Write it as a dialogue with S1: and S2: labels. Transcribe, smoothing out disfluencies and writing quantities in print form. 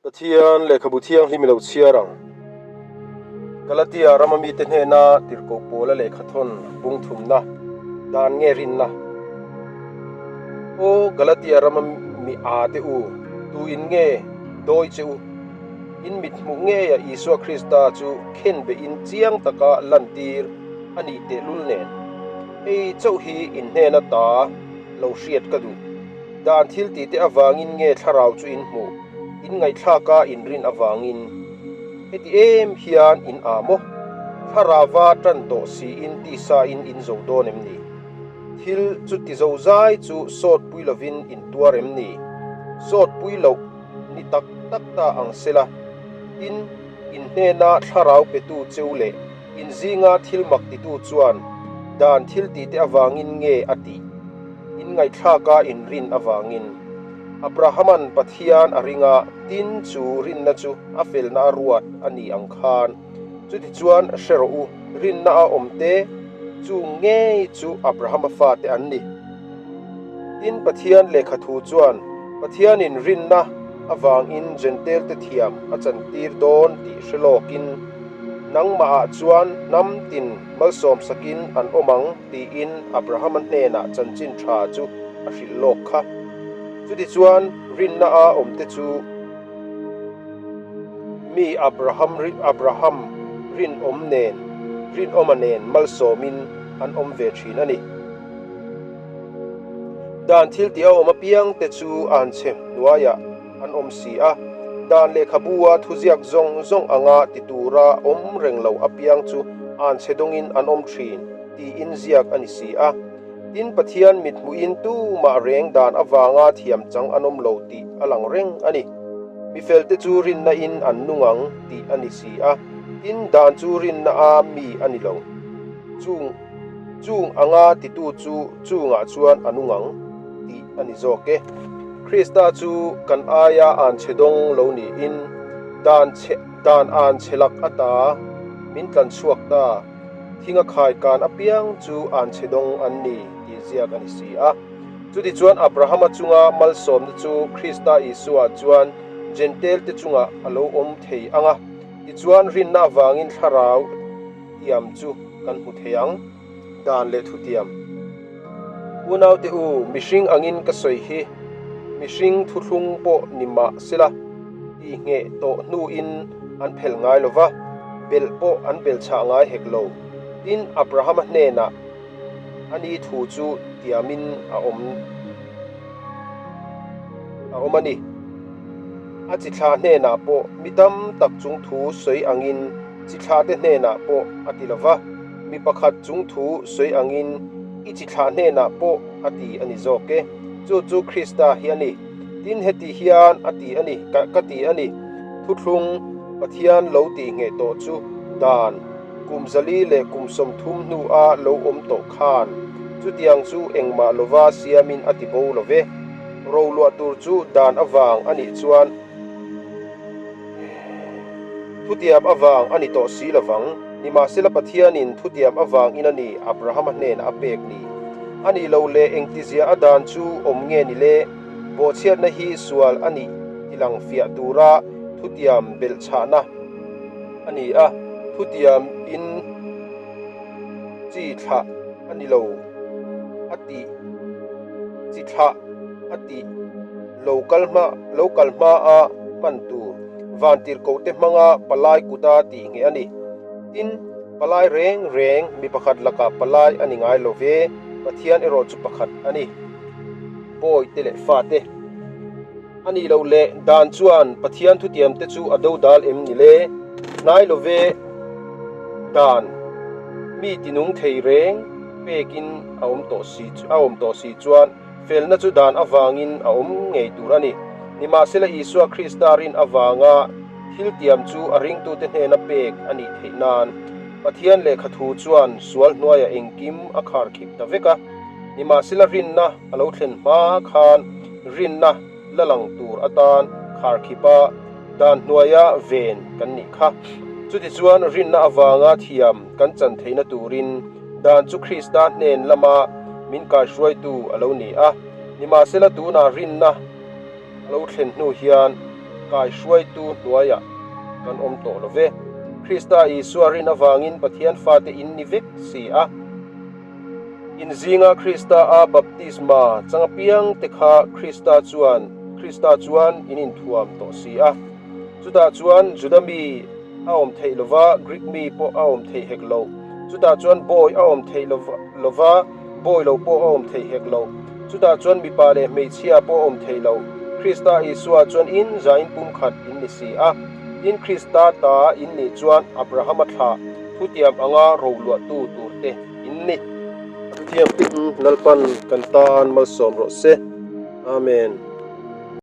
S1: Pathian lehkhabu thianghlim i lo chhiar ang. Galatia rama mite hnena tirhkoh pawla lehkhathawn bung thumna dan nge rinna? Aw Galatia rama mi a te u, tu in nge dawi che u? In mit hmuh ngeia Isua Krista chu khenbehin chiang taka lantir a nih tehlul nen. Hei chauh hi in hnena ta lo hriat ka duh. Dan thil tih te avangin nge thlarau chu in hmuh, in ngaihthlaka in rin avangin? Heti em hian in ah maw? Thlarauva tan tawh siin tisain in zo dawn em ni? Thil chu ti zo zai chu sawt pui lovin in tuar em ni? Sawt pui loh ni tak tak ta ang sela, tin, in hnena thlarau petu cheu leh In zinga thil mak titu chuan dan thil tihte avangin nge a tih? In ngaihthlaka in rin avangin. Abrahama'n Pathian a ring a, tin chu rinna chu a felna a ruat a ni ang khan. Chutichuan hre rawh u, rinna a awmte chu ngei chu Abrahama fate an ni. Tin, Pathian lehkha thu chuan Pathianin rinna avangin Jentail-te thiam a chantir dawn tih hre lawkin, Nangmahah chuan hnam tin malsawm sakin an awm ang tiin Abrahama hnenah chanchin tha chu a hrilh lawk kha. Chutichuan rinna a awmte chu mi Abraham Abraham rinawm nen rinawma nen malsawmin an awm ve thin a ni. Dan thiltih a awm apiangte chu an chhe hnuaiah an awm si a, dan lehkhabu-a thuziak zawng zawng anga ti tura awm reng lo apiang chu an chhe dawngin an awm thin tiin ziak a ni si a. Tin, Pathian mithmuhin tumah reng dan avanga thiam chang an awm lo tih a lang reng a ni. Mi felte chu rinna in an nung ang tih a ni si a, tin, dan chu rinna a mi a ni lo. Chung Chung anga titu chu chungah chuan a nung ang tih a ni zawk e. Krista chu kan aia an chhe dawng lo niin dan chhe dan an chhe lak ata min tlan chhuak ta. Thinga khai kan apiang chu an chhe dawng an ni tih ziak a ni si a. Chutichuan Abrahama chunga malsawmna chu Krista Isua chuan Jentail-te chungah a lo awm thei ang a, tichuan rinna avangin thlarau tiam chu kan hmu thei ang, dan leh thutiam. Unaute u, mihring angin ka sawi hi, mihring thuthlung pawh ni mah sela, tihngheh tawh hnuin an phel ngai lo va, belh pawh an bel chhah ngai hek lo. Tin, Abrahama hnenah a ni thu chu tiamin a awm a awm a ni. A chi thla hnenah pawh mi tam tak chung thu sawi angin chi thlahte hnenah pawh a ti lo va, mi pakhat chung thu sawi angin i chi thlah hnenah pawh a ti a ni zawk e. Chu chu Krista hi a ni. Tin, heti hian a ti a ni, ka ti a ni, Thuthlung Pathian lo tih ngheh tawh chu dan kum zali leh kum 30 hnua lo awm tawh khan chutiang chu engmah lova siamin a ti bo lo ve. Roluah tur chu dan avang a nih chuan thutiam avang a ni tawh si lovang. Nimahsela Pathianin thutiam avangin a ni Abrahama hnenah a pek ni. A nih loh leh engtizia a dan chu awm nge ni le? Bawhchhiatna hi sual a nih tilang fiah tura thutiam belhchhahna a ni a, thutiam in chi thlah a ni lo a tih chi thlah a tih lo kal hma lo kal hma a hman tur vantirhkoh te hmanga palai kuta tih ngheh a ni. Tin, palai reng reng mi pakhat lakah palai a ni ngai lo ve, Pathian erawh chu pakhat a ni. Bawi te leh fate. A nih loh leh dan chuan Pathian thutiam te chu a dodal em ni le? Hnai lo ve dan mi tinung thei reng pekin a awm tawh si a awm tawh si chuan felna chu dan avangin a awm ngei tur a ni. Nimahsela Isua Krista rin avanga thiltiam chu a ringtute hnena pek a nih theih nan Pathian lehkha thu chuan sual hnuaiah engkim a kharkhip ta vek a. Nimahsela rinna a lo thlen hma khan rinna la lang tur atan kharkhipa dan hnuaia ven kan nih kha. Chutichuan rinna avanga thiam kan chan theihna turin dan chu Krista hnen lama min kaihruaitu a lo ni a. Nimahsela tunah rinna a lo thlen hnu hian. kaihruaitu hnuaiah kan awm tawh lo ve. Krista Isua rin avangin Pathian fate in ni vek si a. In zinga Krista a baptisma chang apiang te kha Krista chuan Krista chuan in inthuam tawh si a. Chutah chuan Juda mi a awm theih lova, Greek mi pawh a awm theih hek lo. Chutah chuan bawi a awm theih lova, bawi lo pawh a awm theih hek lo. Chutah chuan mipa leh hmeichhia pawh a awm thei lo. Krista Isua chuan in zain pumkhat in ni si a. Tin, Krista ta in nih chuan Abrahama thlah thutiam anga roluahtu turte in ni. Thutiam tin Lalpan kan tan malsawm rawh se. Amen.